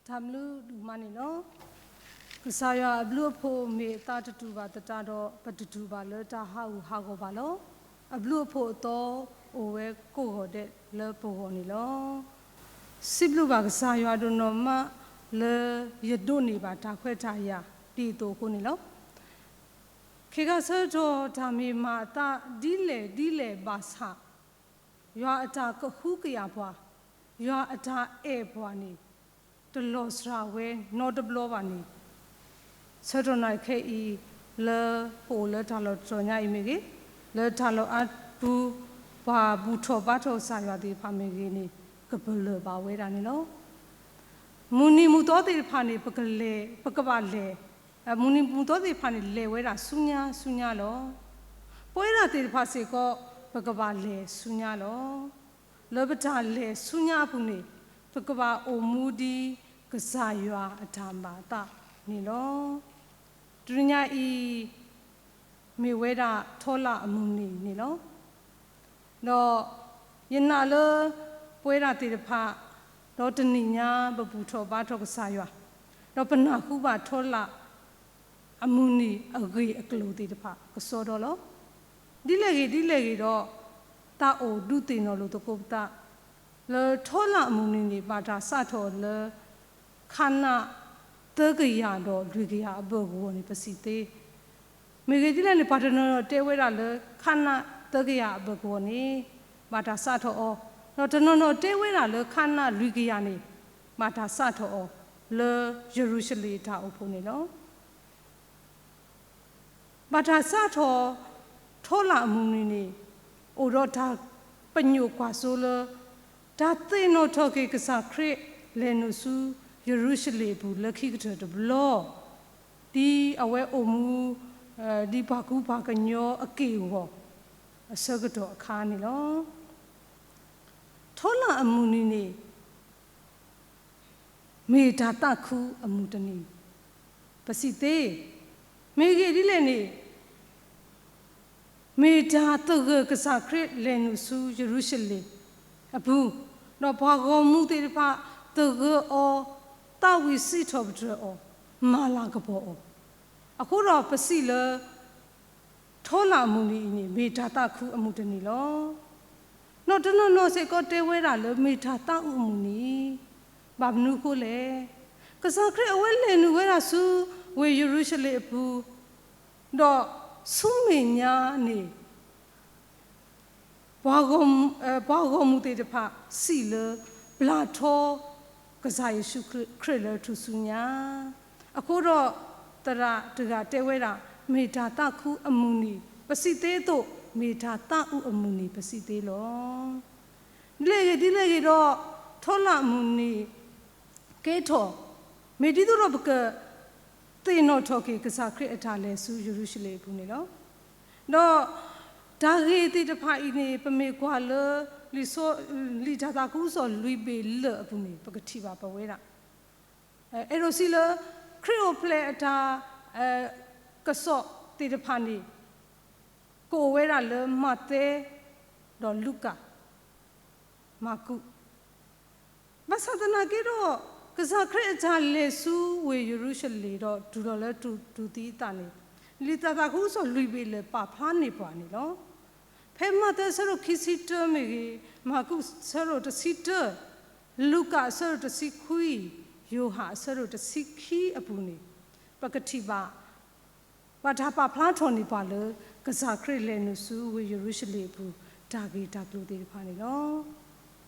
တၢ်ဘျုးဒိၣ်မးန့ၣ်လီၤ. ကစၢ်ယွၤအဘျုးအဖှိၣ်မ့ၢ်အသးတတူာ်ဘၣ်သတးဒီး ပတတူၢ်ဘၣ်လၢတၢ်ဟးဂူာ်ဟးဂီၤဘၣ်လီၤ. အဘျုးအဖှိၣ်အသီအိၣ်ဝဲကိးဂီၤဒဲးလၢပဂီၢ်န့ၣ်လီၤ. စံးဘျုးဘၣ်ကစၢ်ယွၤဒိၣ်နီၢ်မးလၢယဒိးန့ၢ်ဘၣ်တၢ်ခွဲးတၢ်ယာ်ဒ်အသိးအဃိန့ၣ်လီၤ. ခဲခါဆၢကတီၢ်တၢ်မ့ၢ်မၤအသးဒ်လဲၣ်ဒ်လဲၣ်ဘၣ်ဆၣ် ယွၤအတၢ်ကဟုကယာ်ပှၤ, ယွၤအတၢ်အဲၣ်ပှၤန့ၣ် တလီၤစှၤဝဲနီတဘျီဘၣ်န့ၣ်, ဆၢကတီၢ်နၣ်ခဲအံၤ လၢပအိၣ်လၢတၢ်လီၢ်တတီၤညါအံၤမ့ၢ်ဂ့ၤ, လၢတၢ်လီၢ်အါပူၤ ပှၤဘူၣ်ထီၣ်ဘါထီၣ်ကစၢ်ယွၤသ့ၣ်တဖၣ်မ့ၢ်ဂ့ၤန့ၣ် ကပလၢၢ်ဘၣ်ဝဲဒၣ်န့ၣ်လီၤ. မုၢ်နံၤမုၢ်သီသ့ၣ်တဖၣ်န့ၣ် ပကလဲၤ, ပကဘၣ်လဲၤ, မုၢ်နံၤမုၢ်သီသ့ၣ်တဖၣ်န့ၣ် လဲၤဝဲဒၣ်ဆူညါဆူညါလီၤ. ပဝဲဒၣ်သ့ၣ်တဖၣ်စ့ၢ်ကီး ပကဘၣ်လဲၤဆူညါလီၤ. လၢပတၢ်လဲၤဆူညါအပူၤန့ၣ် ပကဘၣ်အိၣ်မူဒ်ကစၢ်ယွၤအတၢ်မၤအသးန့ၣ်လီၤ. တနံၤညါအံၤ မ့ၢ်ဝဲဒၣ်ထီလၣ်အမုၢ်နံၤန့ၣ်လီၤ. ဒီးယနာ်လၢပဝဲဒၣ်သ့ၣ်တဖၣ် ဒီးတနံၤညါပဘူၣ်ထီၣ်ဘါထီၣ်ကစၢ်ယွၤ, ဒီးပနၢ်ဟူဘၣ်ထီလၣ်အမုၢ်နံၤအဂ့ၢ်အကျိၤသ့ၣ်တဖၣ်ကစီဒီလီၤ. ဒ်လဲၣ်ဂ့ၤဒ်လဲၣ်ဂ့ၤဒီး သးအိၣ်ဒုးသ့ၣ်နီၣ်လိာ်သကိးပသး လၢထီလၣ်အမုၢ်နံၤန့ၣ် ဘၣ်တၢ်စးထီၣ်အီၤလၢ ခးနးသၢကယၤဒီးလွံၢ်ကယၤအဘၢၣ်ကဝီၤန့ၣ် ပစံးသ့. မ့ၢ်ဂ့ၤဒ်လဲၣ်န့ၣ် ပှၤတနီၤနီၤတဲဝဲဒၣ်လၢ ခးနးသၢကယၤအဘၢၣ်ကဝီၤန့ၣ် ဘၣ်တၢ်စးထီၣ်အီၤ, ဒီးတနီၤနီၤတဲဝဲဒၣ်လၢ ခးနးလွံၢ်ကယၤန့ၣ် ဘၣ်တၢ်စးထီၣ်အီၤ လၢယရူၤၡလ့ၣ်အတၢ်အိၣ်ဖှိၣ်န့ၣ်လီၤ. ဘၣ်တၢ်စးထီၣ် ထီလၣ်အမုၢ်နံၤန့ၣ် အိၣ်ဒီးတၢ်ပညိၣ်ကွၢ်စိလၢ တၢ်သ့ၣ်နီၣ်ထီၣ်က့ၤကစၢ်ခရံာ် လဲၤနုာ်ဆူယရူၤၡလ့ၣ်အပူၤလၢခံကတၢၢ်တဘျီ, ဒ်အဝဲအိၣ်မူ ဒ်ပှၤကူပှၤကညီအက့ၢ်အဂီၤ အဆၢကတီၢ်အခါန့ၣ်လီၤ. ထီလၣ်အမုၢ်နံၤန့ၣ် မ့ၢ်တၢ်သးခုအမုၢ်တနံၤ ပစံးသ့. မ့ၢ်ဂ့ၢ်ဒ်လဲၣ်န့ၣ် မ့ၢ်တၢ်သဂၢၢ်ကစၢ်ခရံာ်လဲၤနုာ်ဆူယရူၤၡလ့ၣ်အပူၤ, ဒီးပှၤဂီၢ်မုၢ်သ့ၣ်တဖၣ်သဂၢၢ်အီၤ သးဝံၣ်စံးထီၣ်ပတြၢၤအီၤ မၤလၤကပီၤအီၤ, အဃိဒီးပစံးလၢ ထီလၣ်အမုၢ်နံၤအံၤန့ၣ် မ့ၢ်တၢ်သးခုအမုၢ်တနံၤလီၤ. ဒီးတနီၤနီၤစ့ၢ်ကီးတဲဝဲဒၣ်လၢမ့ၢ်တၢ်သးအုးအမုၢ်နံၤ, ဘၣ်မနုၤအဃိလဲၣ်. ကစၢ်ခရံာ်အဝဲလဲၤနုာ်ဝဲဒၣ်ဆူဝ့ၢ်ယရူၤၡလ့ၣ်အပူၤ, ဒီးဆူမဲာ်ညါန့ၣ် ပှၤဂီၢ်မုၢ်သ့ၣ်တဖၣ်စံးလၢ ပျၢ်ထီကစၢ်ယ့ၣ်ၡူးခရံာ်လၢထူၣ်စုညါ, အဃိဒီးသရၣ်တဂၤတဲဝဲဒၣ် မ့ၢ်တၢ်သးခုအမုၢ်နံၤ ပစံးသ့အသိး မ့ၢ်တၢ်သးအုးအမုၢ်နံၤ ပစံးသ့လီၤ. ဒ်လဲၣ်ဂ့ၤဒ်လဲၣ်ဂ့ၤဒီး ထီလၣ်အမုၢ်နံၤ ကဲထီၣ် မ့ၢ်ဒ်သိးဒီးပက သ့ၣ်နီၣ်ထီၣ်က့ၤကစၢ်ခရံာ်အတၢ်လဲၤဆူယရူၤၡလ့ၣ်အပူၤန့ၣ်လီၤ. ဒီးတၢ်ဂ့ၢ်သ့ၣ်တဖၣ်အံၤန့ၣ် ပမ့ၢ်ကွၢ်လၢ လံာ်စီ, လံာ်တၢ်သးခုကစီၣ်လွံၢ်ဘ့ၣ်လၢာ်အပူၤန့ၣ် ပကထံၣ်ဘၣ်ပဝဲဒၣ်. အဲၣ်ဒိးစံးလၢ ခရံာ်အိၣ်ဖျဲၣ်အတၢ် ကစီၣ်သ့ၣ်တဖၣ်န့ၣ် ကအိၣ်ဝဲဒၣ်လၢမးသဲ ဒီးလူၤကၣ် မၢ်ကူး ဘၣ်ဆၣ်သနာ်က့ဒီး ကစၢ်ခရံာ်အတၢ်လဲၤဆူဝ့ၢ်ယရူၤၡလ့ၣ်ဒီးတုၤလီၤလၢတူၢ်သံအသးန့ၣ် လံာ်တၢ်သးခုကစီၣ်လွံၢ်ဘ့ၣ်လၢာ်ပာ်ဖျါန့ၢ်ပှၤန့ၣ်လီၤ. ဖဲမးသဲအဆၢဒိၣ်ခံဆံတၢမ့ၢ်ဂ့ၤ, မၢ်ကူးအဆၢဒိၣ်တဆံတၢ, လူၤကၣ်အဆၢဒိၣ်တဆံခွံ, ယိၤဟၣ်အဆၢဒိၣ်တဆံခံအပူၤန့ၣ် ပကထံၣ်ဘၣ် ဘၣ်တၢ်ပာ်ဖျါထီၣ်န့ၢ်ပှၤလၢ ကစၢ်ခရံာ်လဲၤနုာ်ဆူဝ့ၢ်ယရူၤၡလ့ၣ်အပူၤ တၢ်ဂ့ၢ်တၢ်ကျိၤသ့ၣ်တဖၣ်န့ၣ်လီၤ.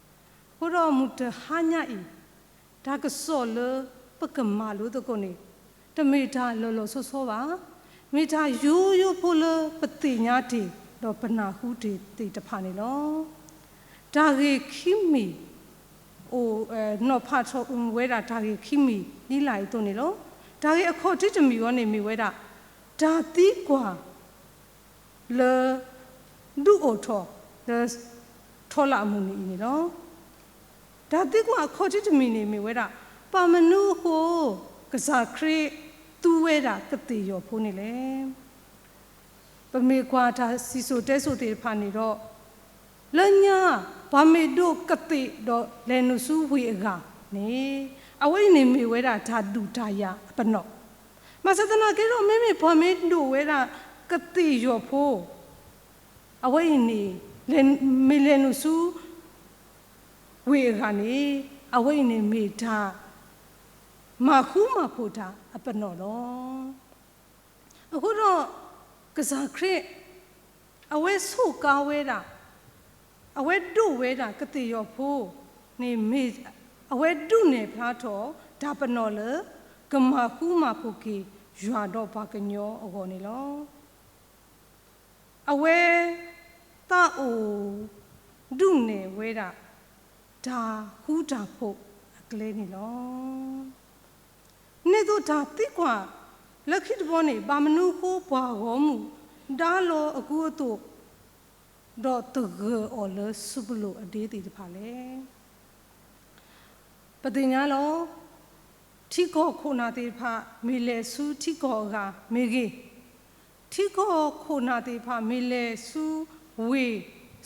အဃိဒီးမုၢ်တဟါညါအံၤ တၢ်ကစီၣ်လၢပကမၤလိသကိးန့ၣ် တမ့ၢ်တၢ်လီၤလီၤဆီဆီဘၣ်. မ့ၢ်တၢ်ယိယိဖိလၢပသ့ၣ်ညါတ့ၢ် ဒီးပနၢ်ဟူတ့ၢ်သ့ၣ်တဖၣ်န့ၣ်လီၤ. တၢ်ဂ့ၢ်ခံမံၤ အိၣ် နီၤဖးထီၣ်ဝဲဒၣ်တၢ်ဂ့ၢ်ခံမံၤဒ်လာ်အံၤအသိးန့ၣ်လီၤ. တၢ်ဂ့ၢ်အခီၣ်ထံးတမံၤအံၤန့ၣ်မ့ၢ်ဝဲဒၣ် တၢ်သံကွၢ် လၢ ဒုးအိၣ်ထီၣ်လၢ ထီလၣ်အမုၢ်နံၤအံၤန့ၣ်လီၤ. တၢ်သံကွၢ်အခီၣ်ထံးတမံၤန့ၣ်မ့ၢ်ဝဲဒၣ် ဘၣ်မနုၤအဃိ ကစၢ်ခရံာ်သူဝဲဒၣ်ကသ့ၣ်ယီၤဖိန့ၣ်လဲၣ်. ပမ့ၢ်ကွၢ်တၢ်စံၣ်စိၤတဲစိၤသ့ၣ်တဖၣ်န့ၣ်ဒီး လၢညါ ပှၤမ့ၢ်ဒိးကသ့ၣ်ဒီးလဲၤနုာ်ဆူဝ့ၢ်အဂၤန့ၣ် အဝဲအံၤန့ၣ်မ့ၢ်ဝဲဒၣ်တၢ်ဒုးတၢ်ယၤအပနီၣ်, ဘၣ်ဆၣ်သနာ်က့ဒီး မ့မ့ၢ်ပှၤမ့ၢ်ဒိၣ်ဝဲဒၣ်ကသ့ၣ်ယီၤဖိ အဝဲအံၤန့ၣ် မ့ၢ်လဲၤနုာ်ဆူ ဝ့ၢ်အဂၤန့ၣ် အဝဲအံၤန့ၣ်မ့ၢ်တၢ် မၤဃူမၤဖိးတၢ်အပနီၣ်လီၤ. အဃိဒီး ကစၢ်ခရံာ် အဝဲဆိးကါဝဲဒၣ် အဝဲဒိၣ်ဝဲဒၣ်ကသ့ၣ်ယီၤဖိန့ၣ်မ့ၢ် အဝဲဒုးနဲၣ်ဖျါထီၣ်တၢ်ပနီၣ်လၢ ကမၤဃူမၤဖိးက့ၤယွၤဒီးပှၤကညီအဂီၢ်န့ၣ်လီၤ. အဝဲ သးအိၣ်ဒုးနဲၣ်ဝဲဒၣ် တၢ်ဃူတၢ်ဖိးအကျဲန့ၣ်လီၤ. န့ၣ်သိးတၢ်သံကွၢ်လၢခံတဘီန့ၣ် ဘၣ်မနုၤအဃိပှၤဂီၢ်မုၢ် ဒါလီၤအကူအသိး ဒီးသဂၢၢ်အီၤလၢစူးပလိၣ်အဒ့သ့ၣ်တဖၣ်လဲၣ်. ပသ့ၣ်ညါလီၤ. ထံကီၢ်ခိၣ်နၢ်သ့ၣ်တဖၣ် မ့ၢ်လဲၤဆူထံကီၢ်အဂၤမ့ၢ်ဂ့ၤ, ထံကီၢ်ခိၣ်နၢ်သ့ၣ်တဖၣ် မ့ၢ်လဲၤဆူဝ့ၢ်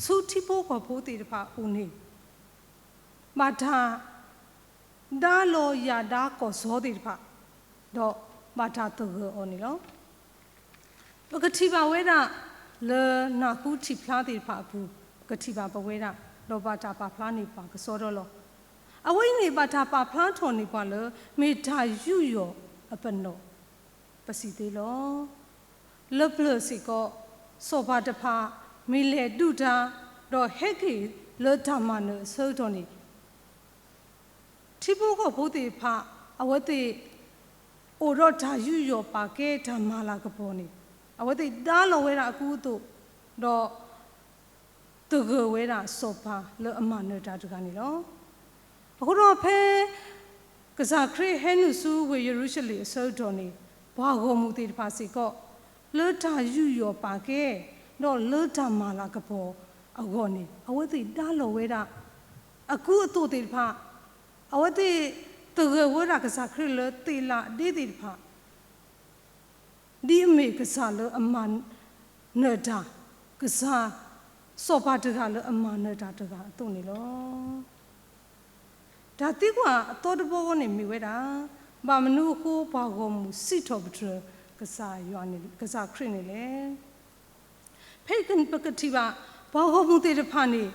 ဆူထံဖိကီၢ်ဖိသ့ၣ်တဖၣ်အအိၣ်န့ၣ် ဘၣ်တၢ် ဒါလီၤယၣ်ဒါကီၢ်စီသ့ၣ်တဖၣ် ဒီးဘၣ်တၢ်သဂၢၢ်အီၤန့ၣ်လီၤ. ပကထံၣ်ဘၣ်ဝဲဒၣ်လၢနၢ်ဟူထံၣ်ဖျါသ့ၣ်တဖၣ်အပူၤ ပကထံၣ်ဘၣ်ပဝဲဒၣ် ဒီးဘၣ်တၢ်ပာ်ဖျါန့ၢ်ပှၤကစီဒီလီၤ. အဝဲအံၤန့ၣ် ဘၣ်တၢ်ပာ်ဖျါထီၣ်န့ၢ်ပှၤလၢ မ့ၢ်တၢ်ယူးယီၣ်အပနီၣ် ပစံးသ့လီၤ. လၢပျၢၤစ့ၢ်ကီး စီၤပၤတဖၣ် မ့ၢ်လဲၤဒုးတၢ် ဒီးဟဲက့ၤလၢတၢ်မၤနၢၤအဆၢကတီၢ်န့ၣ် ထံဖိကီၢ်ဖိသ့ၣ်တဖၣ် အဝဲသ့ၣ် အိၣ်ဒီးတၢ်ယူးယီၣ်ပာ်ကဲတၢ်မၤလၤကပီၤန့ၣ် အဝဲသ့ၣ်ဒါလီၤဝဲဒၣ်အကူအသိး ဒီး သဂၢၢ်ဝဲဒၣ်စီၤပၤလၢအမၤနၢၤတၢ်တဂၤန့ၣ်လီၤ. အဃိဒီးဖဲ ကစၢ်ခရံာ်ဟဲနုာ်ဆူဝ့ၢ်ယရူၤၡလ့ၣ်အဆၢကတီၢ်န့ၣ် ပှၤဂီၢ်မုၢ်သ့ၣ်တဖၣ်စ့ၢ်ကီး လၢတၢ်ယူးယီၣ်ပာ်ကဲ ဒီးလၢတၢ်မၤလၤကပီၤအဂီၢ်န့ၣ် အဝဲသ့ၣ်ဒါလီၤဝဲဒၣ် အကူအသိးသ့ၣ်တဖၣ်, အဝဲသ့ၣ်သဂၢၢ်ဝဲဒၣ်ကစၢ်ခရံာ်လၢသ့ၣ်လၣ်ဒ့သ့ၣ်တဖၣ် ဒ်အမ့ၢ်ကစၢ်လၢအမၤနၢၤတၢ်, ကစၢ် စီၤပၤတဂၤလၢအမၤနၢၤတၢ်တဂၤအသိးန့ၣ်လီၤ. တၢ်သံကွၢ်အသီတဘီဃီန့ၣ်မ့ၢ်ဝဲဒၣ်, ဘၣ်မနုၤအဃိပှၤဂီၢ်မုၢ်စံးထီၣ်ပတြၢၤကစၢ်ယွၤန့ၣ်, ကစၢ်ခရံာ်န့ၣ်လဲၣ်. ဖဲပကထံၣ်ဘၣ် ပှၤဂီၢ်မုၢ်သ့ၣ်တဖၣ်န့ၣ်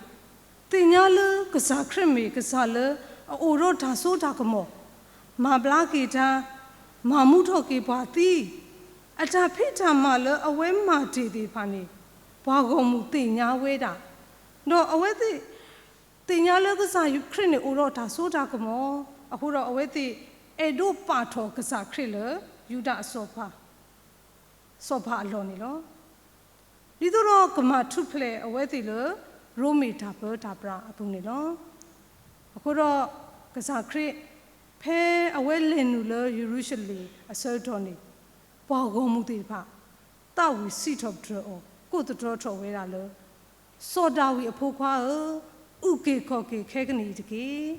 သ့ၣ်ညါလၢကစၢ်ခရံာ်မ့ၢ်ကစၢ်လၢအအိၣ်ဒီးတၢ်စိတၢ်ကမီၤ, မၤဘျါက့ၤတၢ်, မၤမူထီၣ်က့ၤပှၤသံ, အတၢ်ဖံးတၢ်မၤလၢအဝဲမၤတ့ၢ်သ့ၣ်တဖၣ်န့ၣ် ပှၤဂီၢ်မုၢ်သ့ၣ်ညါဝဲဒၣ်, ဒီးအဝဲသ့ၣ် သ့ၣ်ညါလၢကစၢ်ခရံာ်န့ၣ်အိၣ်ဒီးတၢ်စိတၢ်ကမီၤ, အဃိဒီးအဝဲသ့ၣ်အဲၣ်ဒိးပာ်ထီၣ်ကစၢ်ခရံာ်လၢ ယူဒၤအစီၤပၤ စီၤပၤအလီၢ်န့ၣ်လီၤ. ဒ်သိးဒီးကမၤထူၣ်ဖျဲးအဝဲသ့ၣ်လၢ ရိမ့ၤတၢ်ပၢတၢ်ပြးအပူၤန့ၣ်လီၤ. အဃိဒီးကစၢ်ခရံာ် ဖဲအဝဲလဲၤနုာ်လၢယရူၤၡလ့ၣ်အဆၢကတီၢ်န့ၣ် ပှၤဂီၢ်မုၢ်သ့ၣ်တဖၣ် သးဝံၣ်စံးထီၣ်ပတြၢၤအီၤ ကိးသတြီထီၣ်ဝဲဒၣ်လၢ စီၤဒၤဝံးအဖိခွါဧၢ, အုၣ်က့ၤခီၣ်က့ၤခဲကနံၣ်အံၤတက့ၢ်.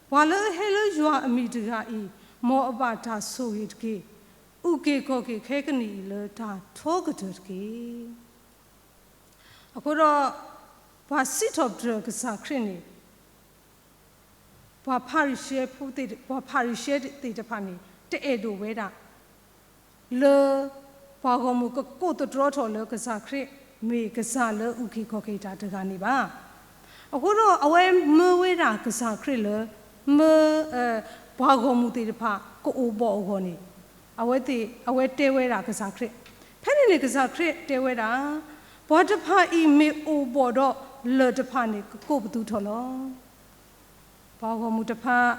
ပှၤလၢအဟဲလၢယွၤအမံၤတဂၤအံၤ မ်အဘၣ်တၢ်ဆိၣ်ဂ့ၤတက့ၢ်. အုၣ်က့ၤခီၣ်က့ၤခဲကနံၣ်အံၤလၢတၢ်ထီကတၢၢ်တက့ၢ်. အဃိဒီး ပှၤစံးထီၣ်ပတြၢၤကစၢ်ခရံာ်န့ၣ် ပှၤဖၤရံၤၡဲဖိသ့ၣ် ပှၤဖၤရံၤၡဲသ့ၣ်တဖၣ်န့ၣ် တအဲၣ်ဒိးဝဲဒၣ် လၢ ပှၤဂီၢ်မုၢ်ကကိးသတြီထီၣ်လၢကစၢ်ခရံာ် မ့ၢ်ကစၢ်လၢအုၣ်က့ၤခီၣ်က့ၤတၢ်တဂၤန့ၣ်ဘၣ်. အဃိဒီးအဝဲမၢဝဲဒၣ်ကစၢ်ခရံာ်လၢ မၢ ပှၤဂီၢ်မုၢ်သ့ၣ်တဖၣ်ကအိၣ်ဘီၣ်အဂီၢ်န့ၣ် အဝဲသ့ၣ် အဝဲတဲဝဲဒၣ်ကစၢ်ခရံာ်, ဖဲန့ၣ်န့ၣ်ကစၢ်ခရံာ်တဲဝဲဒၣ်, ပှၤတဖၣ်အံၤမ့ၢ်အိၣ်ဘီၣ်ဒီးလၢၢ်တဖၣ်န့ၣ် ကကိးပသူထီၣ်လီၤ. ပှၤဂီၢ်မုၢ်တဖၣ်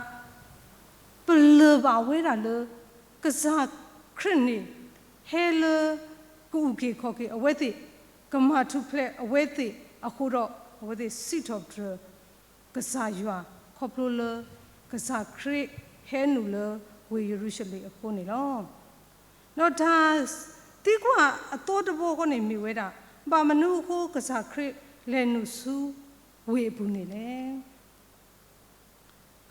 ပလၢၢ်ဘၣ်ဝဲဒၣ်လၢ ကစၢ်ခရံာ်န့ၣ် ဟဲလၢ ကအုၣ်က့ၤခီၣ်က့ၤအဝဲသ့ၣ်, ကမၤထူၣ်ဖျဲးအဝဲသ့ၣ်အဃိဒီး အဝဲသ့ၣ်စံးထီၣ်ပတြၢၤ ကစၢ်ယွၤ ခီဖျိလၢ ကစၢ်ခရံာ်ဟဲနုာ်လၢဝ့ၢ်ယရူၤၡလ့ၣ်အဃိန့ၣ်လီၤ. ဒီးတၢ်သံကွၢ်အသီတဘီဃီန့ၣ်မ့ၢ်ဝဲဒၣ်, ဘၣ်မနုၤအဃိကစၢ်ခရံာ်လဲၤနုာ်ဆူဝ့ၢ်အပူၤန့ၣ်လဲၣ်.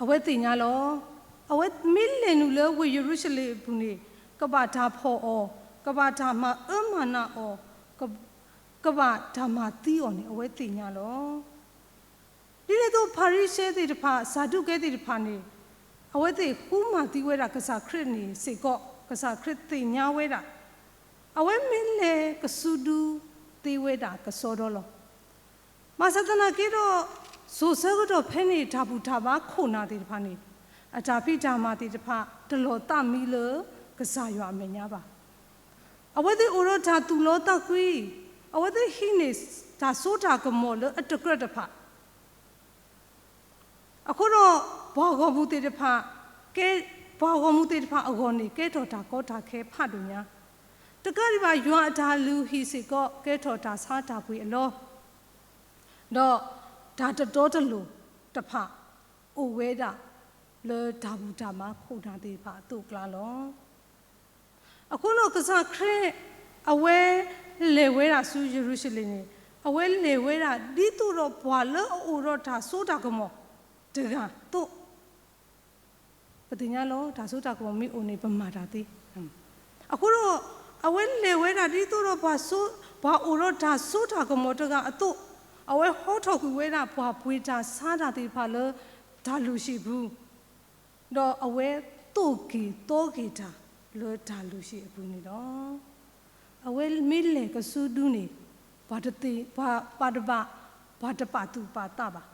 အဝဲသ့ၣ်ညါလီၤ. အဝဲမ့ၢ်လဲၤနုာ်လၢဝ့ၢ်ယရူၤၡလ့ၣ်အပူၤန့ၣ် ကဘၣ်တၢ်ဖီၣ်အီၤ, ကဘၣ်တၢ်မၤအၢမၤနးအီၤ, ကဘၣ်တၢ်မၤသံအီၤန့ၣ် အဝဲသ့ၣ်ညါလီၤ. ဒ်န့ၣ်အသိးဖၤရံၤၡဲသ့ၣ်တဖၣ် စၤဒူးကဲသ့ၣ်တဖၣ်န့ၣ် အဝဲသ့ၣ်ဃုမၤသံဝဲဒၣ်ကစၢ်ခရံာ်န့ၣ်စ့ၢ်ကီး ကစၢ်ခရံာ်သ့ၣ်ညါဝဲဒၣ်, အဝဲမ့ၢ်လဲၤကစုဒုသ့ဝဲဒၣ်ကစီဒီလီၤ. ဘၣ်ဆၣ်သနာ်က့ဒီး စိၤဆၢကတီၢ်ဖဲန့ၣ် တၢ်ဘူၣ်တၢ်ဘါခိၣ်နၢ်သ့ၣ်တဖၣ်န့ၣ် အတၢ်ဖံးတၢ်မၤသ့ၣ်တဖၣ် တလီၤသးမံလၢကစၢ်ယွၤအမဲာ်ညါဘၣ်. အဝဲသ့ၣ်အိၣ်ဒီးတၢ်သူၣ်လီသးကွံ, အဝဲသ့ၣ်ဟံးန့ၢ်တၢ်စိတၢ်ကမီၤလၢအတကြၢးတဖၣ် အဃိဒီး ပှၤဂီၢ်မုၢ်သ့ၣ်တဖၣ်, ကဲ, ပှၤဂီၢ်မုၢ်သ့ၣ်တဖၣ်အဂီၢ်န့ၣ် ကဲထီၣ်တၢ်ကီတၢ်ခဲဖးဒိၣ်ညါ, တကးဒံးဘၣ် ယွၤအတၢ်လုၢ်ဟံၣ်စ့ၢ်ကီး ကဲထီၣ်တၢ်ဆါတၢ်ပှ့ၤအလီၢ်, ဒီးတၢ်တတီတလိၤတဖၣ် အိၣ်ဝဲဒၣ်လၢတၢ်ဘူၣ်တၢ်ဘါခိၣ်နၢ်သ့ၣ်တဖၣ်အသိးအကျါလီၤ. အဃိဒီးကစၢ်ခရံာ် အဝဲလဲၤဝဲဒၣ်ဆူယရူၤၡလ့ၣ်န့ၣ် အဝဲလဲၤဝဲဒၣ်ဒ်သိးဒီးပှၤလၢအအိၣ်ဒီးတၢ်စိတၢ်ကမီၤတဂၤအသိး, ပသ့ၣ်ညါလီၤ တၢ်စိတၢ်ကမီၤမ့ၢ်အိၣ်န့ၣ် ပမၤတၢ်သ့. အဃိဒီး အဝဲလဲၤဝဲဒၣ်ဒ်သိးဒီးပှၤစိ, ပှၤအိၣ်ဒီးတၢ်စိတၢ်ကမီၤတဂၤအသိး, အဝဲဟီထီၣ်ကွံာ်ဝဲဒၣ်ပှၤပှ့ၤတၢ်ဆါတၢ်သ့ၣ်တဖၣ်လၢတၢ်လုၢ်ဟံၣ်ပူၤ ဒီးအဝဲသိၣ်က့ၤသီက့ၤတၢ်လၢတၢ်လုၢ်ဟံၣ်အပူၤန့ၣ်လီၤ. အဝဲမ့ၢ်လဲၤကစုဒုန့ၣ် ပှၤတသ့ၣ်, ပှၤ, ပှၤတဘၣ်, ပှၤတပာ်သူၣ်ပာ်သးဘၣ်.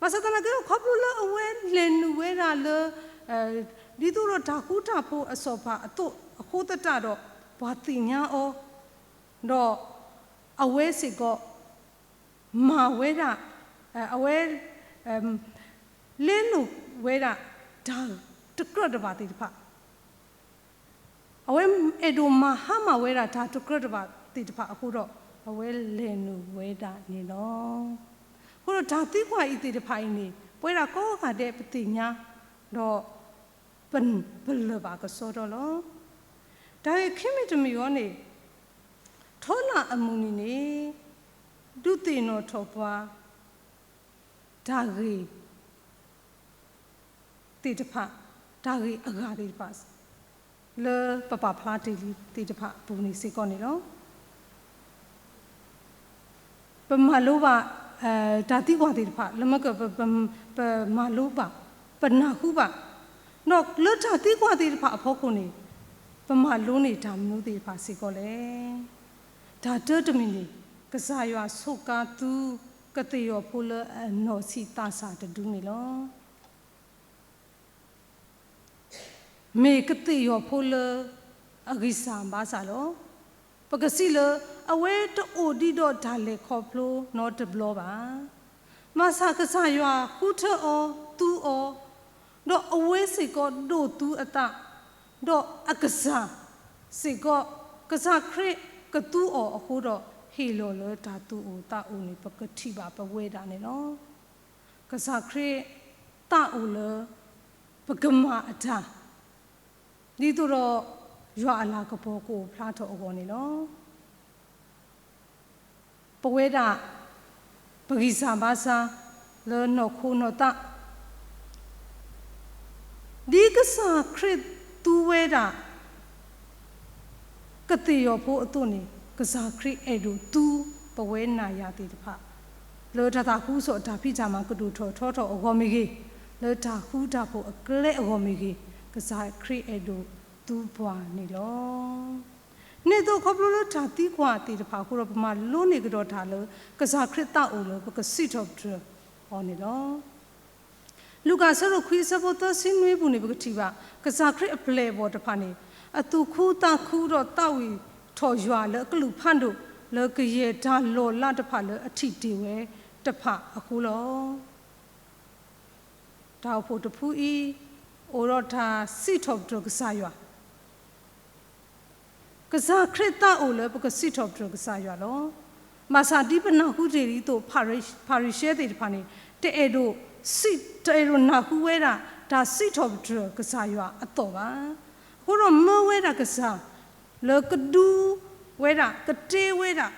ဘၣ်ဆၣ်သနာ်က့ ခီဖျိလၢအဝဲလဲၤနုာ်ဝဲဒၣ်လၢ ဒ်သိးဒီးတၢ်ဃူတၢ်ဖိးအစီၤပၤအသိးအဃိသတးဒီး ပှၤသ့ၣ်ညါအီၤ, ဒီးအဝဲစ့ၢ်ကီး မၤဝဲဒၣ်, အဝဲ လဲလိာ်ဝဲဒၣ်တၢ်တကြၢးတဘၣ်သ့ၣ်တဖၣ်, အဝဲအဲၣ်ဒိးမၤဟါမၢ်ဝဲဒၣ်တၢ်တကြၢးတဘၣ်သ့ၣ်တဖၣ်အဃိဒီး အဝဲလဲၤနုာ်ဝဲဒၣ်န့ၣ်လီၤ. အဃိဒီးတၢ်သံကွၢ်အံၤသ့ၣ်တဖၣ်အံၤန့ၣ် ပဝဲဒၣ်ကိးဂၤဒဲးပသ့ၣ်ညါ ဒီး ပလၢၢ်ဘၣ်ကစီဒီလီၤ. တၢ်ဂ့ၢ်ခံမံၤတမံၤအံၤန့ၣ် ထီလၣ်အမုၢ်နံၤန့ၣ် ဒုးသ့ၣ်နီၣ်ထီၣ်ပှၤ တၢ်ဂ့ၢ်သ့ၣ်တဖၣ်, တၢ်ဂ့ၢ်အဂၤသ့ၣ်တဖၣ် လၢပပာ်ဖျါတ့ၢ်လံသ့ၣ်တဖၣ်အပူၤန့ၣ်စ့ၢ်ကီးန့ၣ်လီၤ. ပမၤလိဘၣ် တၢ်သံကွၢ်သ့ၣ်တဖၣ် လၢမ့ၢ်က ပမၤလိဘၣ်, ပနၢ်ဟူဘၣ်, ဒီးလၢတၢ်သံကွၢ်သ့ၣ်တဖၣ်အဖီခိၣ်န့ၣ် ပမၤလိန့ၢ်တၢ်မနုၤသ့ၣ်တဖၣ်စ့ၢ်ကီးလဲၣ်. တၢ်တၢတမံၤန့ၣ် ကစၢ်ယွၤစူးကါသု ကသ့ၣ်ယီၤဖိလၢအနီၢ်ဆံးသးစၢ်တဒုန့ၣ်လီၤ. မ့ၢ်ကသ့ၣ်ယီၤဖိလၢအဂံၢ်စၢ်ဘါစၢ်လီၤ. ပကစံးလၢ အဝဲတအိၣ်ဒံးဒီးတၢ်လဲၤခီဖျိနီတဘျီဘၣ်. ဘၣ်ဆၣ်ကစၢ်ယွၤဃုထၢအီၤ, သူအီၤ, ဒီးအဝဲစ့ၢ်ကီးဒိးသူအသး, ဒီးအကစၢ်စ့ၢ်ကီး ကစၢ်ခရံာ်ကသူအီၤအဃိဒီး ဟ့ၣ်လီၤလၢတၢ်သူၣ်အိၣ်သးအိၣ်န့ၣ် ပကထံၣ်ဘၣ်ပဝဲဒၣ်န့ၣ်လီၤ. ကစၢ်ခရံာ်သးအိၣ်လၢ ပကမၤအတၢ် ဒ်သိးဒီး ယွၤအလၤကပီၤကအိၣ်ဖျါထီၣ်အဂီၢ်န့ၣ်လီၤ. ပဝဲဒၣ် ပဂံၢ်စၢ်ဘါစၢ်လၢနီၢ်ခိနီၢ်သး ဒ်ကစၢ်ခရံာ်သူဝဲဒၣ် ကသ့ၣ်ယီၤဖိအသိးန့ၣ် ကစၢ်ခရံာ်အဲၣ်ဒိးသူပဝဲနၤယၤသ့ၣ်တဖၣ် လၢတၢ်သးခုကစီၣ်တၢ်ဖံးတၢ်မၤကဒိၣ်ထီၣ်ထီထီၣ်အဂီၢ်မ့ၢ်ဂ့ၤ, လၢတၢ်ဃူတၢ်ဖိးအကျဲအဂီၢ်မ့ၢ်ဂ့ၤ, ကစၢ်ခရံာ်အဲၣ်ဒိးသူပှၤန့ၣ်လီၤ. န့ၣ်အသိးခီဖျိလၢတၢ်သံကွၢ်သ့ၣ်တဖၣ်အဃိဒီး ပမၤလိန့ၢ်ကဒီးတၢ်လၢ ကစၢ်ခရံာ်သးအိၣ်လၢပကစံးထီၣ်ပတြၢၤအီၤန့ၣ်လီၤ. လူၤကၣ်အဆၢဒိၣ်ခွံ အဆၢဖိသၢဆံနွံပူၤန့ၣ် ပကထံၣ်ဘၣ် ကစၢ်ခရံာ်အပျဲၢ်အဘီၣ်တဖၣ်န့ၣ် အသူၣ်ခုသးခုဒီးသးဝံၣ်ထီၣ်ယွၤလၢအကလုၢ်ဖးဒိၣ် လၢကယဲၢ်တၢ်လီၤလးတဖၣ်လၢအထံၣ်တ့ၢ်ဝဲတဖၣ်အဃိလီၤ. တၢ်အိၣ်ဖှိၣ်တဖုအံၤ အိၣ်ဒီးတၢ်စံးထီၣ်ပတြၢၤကစၢ်ယွၤ ကစၢ်ခရံာ်သးအိၣ်လၢပကစံးထီၣ်ပတြၢၤကစၢ်ယွၤလီၤ. ဘၣ်ဆၣ်ဒ်ပနၢ်ဟူတ့ၢ်ဒ်သိး ဖၤရံၤၡဲသ့ၣ်တဖၣ်န့ၣ် တအဲၣ်ဒိးစံး, တအဲၣ်ဒိးနၢ်ဟူဝဲဒၣ် တၢ်စံးထီၣ်ပတြၢၤကစၢ်ယွၤအသီၣ်ဘၣ်. အဃိဒီးမၢဝဲဒၣ်ကစၢ် လၢကဒုဝဲဒၣ် ကတဲဝဲဒၣ် ဒ်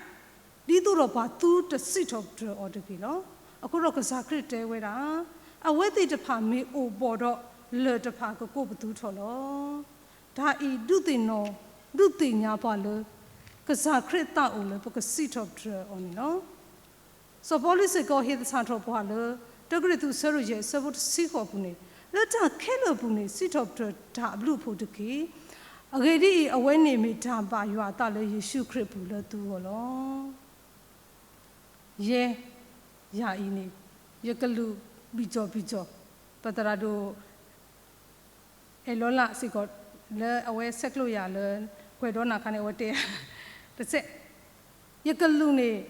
သိးဒီးပှၤသုတစံးထီၣ်ပတြၢၤအီၤတဂ့ၤလီၤ. အဃိဒီးကစၢ်ခရံာ်တဲဝဲဒၣ် အဝဲသ့ၣ်တဖၣ်မ့ၢ်အိၣ်ဘီၣ်ဒီး လၢၢ်တဖၣ်ကကိးပသူထီၣ်လီၤ. တၢ်အံၤဒုးသ့ၣ်နီၣ် ဒုးသ့ၣ်ညါပှၤလၢ ကစၢ်ခရံာ်သးအိၣ်လၢပကစံးထီၣ်ပတြၢၤအီၤန့ၣ်လီၤ. စီၤပီလူးစ့ၢ်ကီးဟ့ၣ်သဆၣ်ထီၣ်ပှၤလၢ တၢကရံၣ်သူးအဆၢဒိၣ်ယဲၢ်အဆၢဖိတဆံဃိးပူၤန့ၣ် လၢတၢ်ခဲလၢာ်အပူၤန့ၣ် စံးထီၣ်ပတြၢၤတၢ်အဘျုးအဖှိၣ်တက့ၢ်. အဂ့ၢ်ဒ်အံၤ, အဝဲန့ၣ်မ့ၢ်တၢ်ဘၣ်ယွၤအသးလၢယ့ၣ်ၡူးခရံာ်အပူၤလၢသုဂီၢ်လီၤ. ယဲ, ယၤအံၤန့ၣ် ယကလူးဘံၣ်ကၠီၣ်ဘံၣ်ကၠီၣ်, ပသရၣ်ဒိၣ် အဲၣ်လီၤလးစ့ၢ်ကီး လၢအဝဲဆဲးကျိးယၤလၢ ကွဲးဒီးနၤခါန့ၣ် အဝဲတဲ တစဲး, ယကလူးန့ၣ်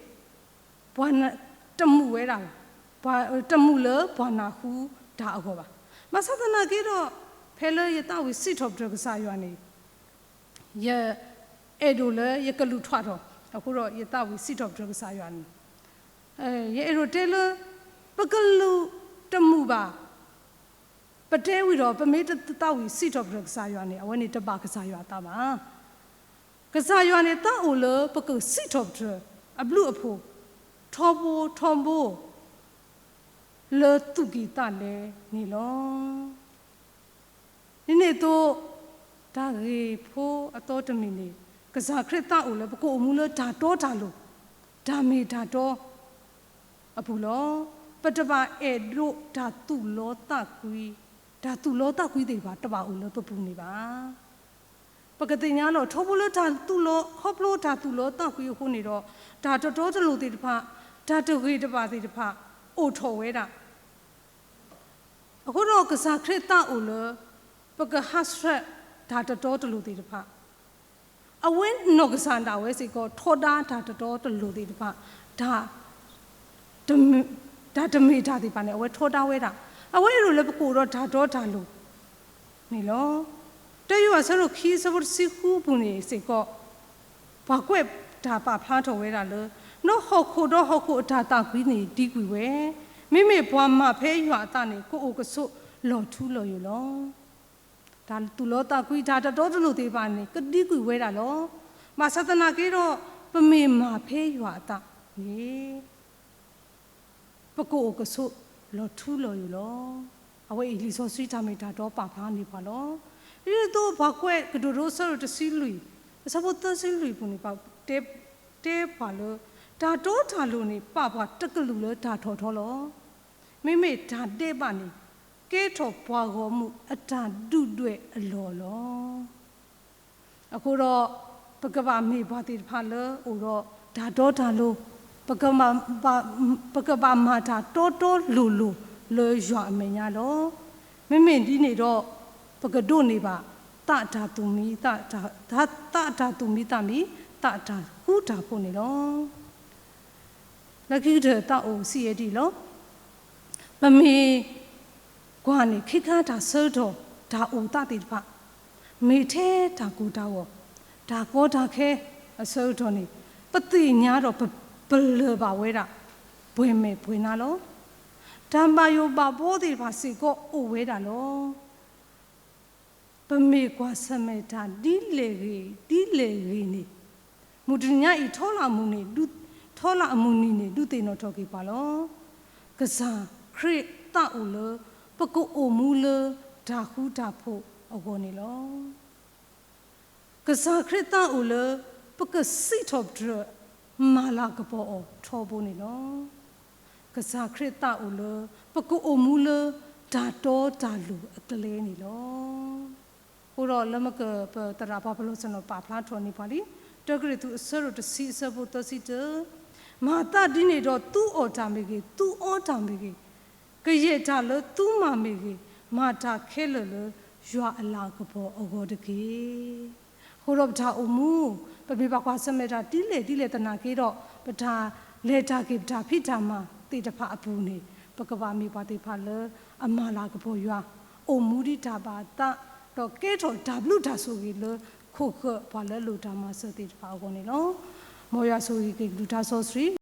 ပှၤတမုာ်ဝဲဒၣ်, တမုာ်လၢပှၤနၢ်ဟူတၢ်အဂီၢ်ဘၣ်. ဘၣ်ဆၣ်သနာ်က့ဒီး ဖဲလၢယသးဝံၣ်စံးထီၣ်ပတြၢၤကစၢ်ယွၤန့ၣ် ယအဲၣ်ဒိးလၢယကလူးထွဲထီၣ်, အဃိဒီးယသးဝံၣ်စံးထီၣ်ပတြၢၤကစၢ်ယွၤန့ၣ်, ယအဲၣ်ဒိးတဲလၢ ပကလူးတမုာ်ဘၣ်, ပတဲဝံၤဒီး ပမ့ၢ်တသးဝံၣ်စံးထီၣ်ပတြၢၤကစၢ်ယွၤန့ၣ် အဝဲန့ၣ်တဘၣ်ကစၢ်ယွၤအသးဘၣ်. ကစၢ်ယွၤန့ၣ်သးအိၣ်လၢပကစံးထီၣ်ပတြၢၤအဘျုးအဖှိၣ် ထီဘိထီဘိ လၢသူၣ်ကံၢ်သးလဲန့ၣ်လီၤ. ဒ်န့ၣ်အသိး တၢ်ဂ့ၢ်ဖိအသီတမံၤန့ၣ် ကစၢ်ခရံာ်သးအိၣ်လၢပကအိၣ်မူလၢတၢ်တီတၢ်လိၤ, တၢ်မ့ၢ်တၢ်တီ အပူၤလီၤ. ပတဘၣ်အဲၣ်ဒိးတၢ်သူၣ်လီသးကွံ, တၢ်သူၣ်လီသးကွံသ့ၣ်တဖၣ်တဘၣ်အိၣ်လၢပပူၤန့ၣ်ဘၣ်. ပကသ့ၣ်ညါလီၤ ထီဘိလၢတၢ်သူၣ်လီ ခီဖျိတၢ်သူၣ်လီသးကွံအဃိန့ၣ်ဒီး တၢ်တတီတလိၤသ့ၣ်တဖၣ်, တၢ်တဂ့ၤတဘၣ်သ့ၣ်တဖၣ် အိၣ်ထီၣ်ဝဲဒၣ် အဃိဒီးကစၢ်ခရံာ်သးအိၣ်လၢ ပကဟးဆှဲးတၢ်တတီတလိၤသ့ၣ်တဖၣ်, အဝဲနီၢ်ကစၢ်ဒၣ်ဝဲစ့ၢ်ကီး ထီဒါတၢ်တတီတလိၤသ့ၣ်တဖၣ်, တၢ် တၢ်တမ့ၢ်တၢ်သ့ၣ်တဖၣ်န့ၣ် အဝဲထီဒါဝဲဒၣ်, အဝဲအဲၣ်ဒိးလၢပကအိၣ်ဒီးတၢ်တီတၢ်လိၤန့ၣ်လီၤ. တၢယိၤဟၣ်အဆၢဒိၣ်ခံအဆၢဖိတဆံဃုအပူၤန့ၣ်စ့ၢ်ကီး ပှၤကွဲးတၢ်ပာ်ဖျါထီၣ်ဝဲဒၣ်လၢ ဒီးဟီၣ်ခိၣ်ဒီးဟီၣ်ခိၣ်အတၢ်သးကွံန့ၣ်ဒံကွံာ်ဝဲ, မ့မ့ၢ်ပှၤမၤဖဲယွၤအသးန့ၣ် ကအိၣ်ကဆိးလီၤထူလီၤယိာ်လီၤ. တၢ်သူၣ်လီသးကွံ တၢ်တတီတလိၤသ့ၣ်တဖၣ်န့ၣ် ကဒံကွံာ်ဝဲဒၣ်လီၤ. ဘၣ်ဆၣ်သနာ်က့ဒီး ပမ့ၢ်မၤဖဲယွၤအသးန့ၣ် ပကအိၣ်ကဆိးလီၤထူလီၤယိာ်လီၤ. အဝဲအံၤလံာ်စီဆှံတၢ်မ့ၢ်တၢ်တီပာ်ဖျါန့ၢ်ပှၤလီၤ. ဒ်သိးပှၤကွဲးကတိၤဒိအဆၢဒိၣ်တဆံလွံၢ် အဆၢဖိသၢဆံလွံၢ်အပူၤန့ၣ် တဲပှၤလၢ တၢ်တီတၢ်လိၤန့ၣ် ပာ်ပှၤတကလုာ်လၢတၢ်ထီၣ်ထီလီၤ. မ့မ့ၢ်တၢ်ဒဲးဘးန့ၣ် ကဲထီၣ်ပှၤဂီၢ်မုၢ်အတၢ်ဒုၣ်ဒွဲၣ်အလီၢ်လီၤ. အဃိဒီး ပကဘၣ်မ့ၢ်ပှၤသ့ၣ်တဖၣ်လၢအိၣ်ဒီးတၢ်တီတၢ်လိၤ, ပကဘၣ်မၤတၢ်တီတီလိၤလိၤလၢယွၤအမဲာ်ညါလီၤ. မ့မ့ၢ်ဒ်န့ၣ်ဒီး ပကဒိးန့ၢ်ဘၣ် သးတၢ်သူၣ်မံသး, သးတၢ်သူၣ်မံသးမံ, သးတၢ်ဃူတၢ်ဖိးန့ၣ်လီၤ. လၢခံကတၢၢ်သးအိၣ်စံးယဲဒ်အံၤလီၤ. ပမ့ၢ်ကွၢ်န့ၣ် ခ့ခါတၢ်ဆၢကတီၢ် တၢ်အိၣ်သးသ့ၣ်တဖၣ်, မ့ၢ်ထဲတၢ်ကိၢ်တၢ်ဂီၤ, တၢ်ကီတၢ်ခဲအဆၢကတီၢ်န့ၣ် ပသ့ၣ်ညါဒီးပလၢၢ်ဘၣ်ဝဲဒၣ် ပှဲၤမဲာ်ပှဲၤနါလီၤ. တၢ်ဘၣ်ယိၣ်ဘၣ်ဘီသ့ၣ်တဖၣ်စ့ၢ်ကီးအိၣ်ဝဲဒၣ်လီၤ. ပမ့ၢ်ကွၢ်ဆၢၣ်မဲာ်တၢ်ဒ်လဲၣ်ဂ့ၤ ဒ်လဲၣ်ဂ့ၤန့ၣ်, မုၢ်တနံၤညါအံၤ ထီလၣ်အမုၢ်နံၤ, ထီလၣ်အမုၢ်နံၤန့ၣ် ဒုးသ့ၣ်နီၣ်ထီၣ်က့ၤပှၤလီၤ. ကစၢ်ခရံာ်သးအိၣ်လၢ ပကအိၣ်မူလၢတၢ်ဃူတၢ်ဖိးအဂီၢ်န့ၣ်လီၤ. ကစၢ်ခရံာ်သးအိၣ်လၢ ပကစံးထီၣ်ပတြၢၤ မၤလၤကပီၤအီၤထီဘိန့ၣ်လီၤ. ကစၢ်ခရံာ်သးအိၣ်လၢ ပကအိၣ်မူလၢတၢ်တီတၢ်လိၤအကျဲန့ၣ်လီၤ. အဃိဒီးလၢမ့ၢ်က ပသရၣ်ပှၤပလီၢ်ဆ့ၣ်နီၤပာ်ဖျါထီၣ်န့ၢ်ပှၤလံ, တၢကရံၣ်သူးအဆၢဒိၣ်တဆံအဆၢဖိသၢဆံတၢ, မၤသးဒ်န့ၣ်ဒီး သုအီၣ်တၢ်မ့ၢ်ဂ့ၤ, သုအီတၢ်မ့ၢ်ဂ့ၤ, ကယဲၢ်တၢ်လၢသုမၤမ့ၢ်ဂ့ၤ, မၤတၢ်ခဲလၢာ်လၢယွၤအလၤကပီၤအဂီၢ်တက့ၢ်. အဃိဒီးပတၢ်အိၣ်မူ, ပမ့ၢ်ဘၣ်ကွၢ်ဆၢၣ်မဲာ်တၢ်ဒ်လဲၣ်ဒ်လဲၣ်သနာ်က့ဒီး ပတၢ်လဲၤတၢ်က့ၤပတၢ်ဖံးတၢ်မၤသ့ၣ်တဖၣ်အပူၤန့ၣ် ပကဘၣ်မ့ၢ်ပှၤသ့ၣ်တဖၣ်လၢအမၤလၤကပီၤယွၤ, အိၣ်မူဒ်တၢ်ဘၣ်အသး, ဒီးကဲထီၣ်တၢ်ဘျုးတၢ်ဆိၣ်ဂ့ၤလၢခိၣ်ဃၢၤပှၤလၢအလိၣ်တၢ်မၤစၢၤသ့ၣ်တဖၣ်အဂီၢ်န့ၣ်လီၤ. မ်ယွၤဆိၣ်ဂ့ၤက့ၤကလုၢ်တၢ်စီဆှံ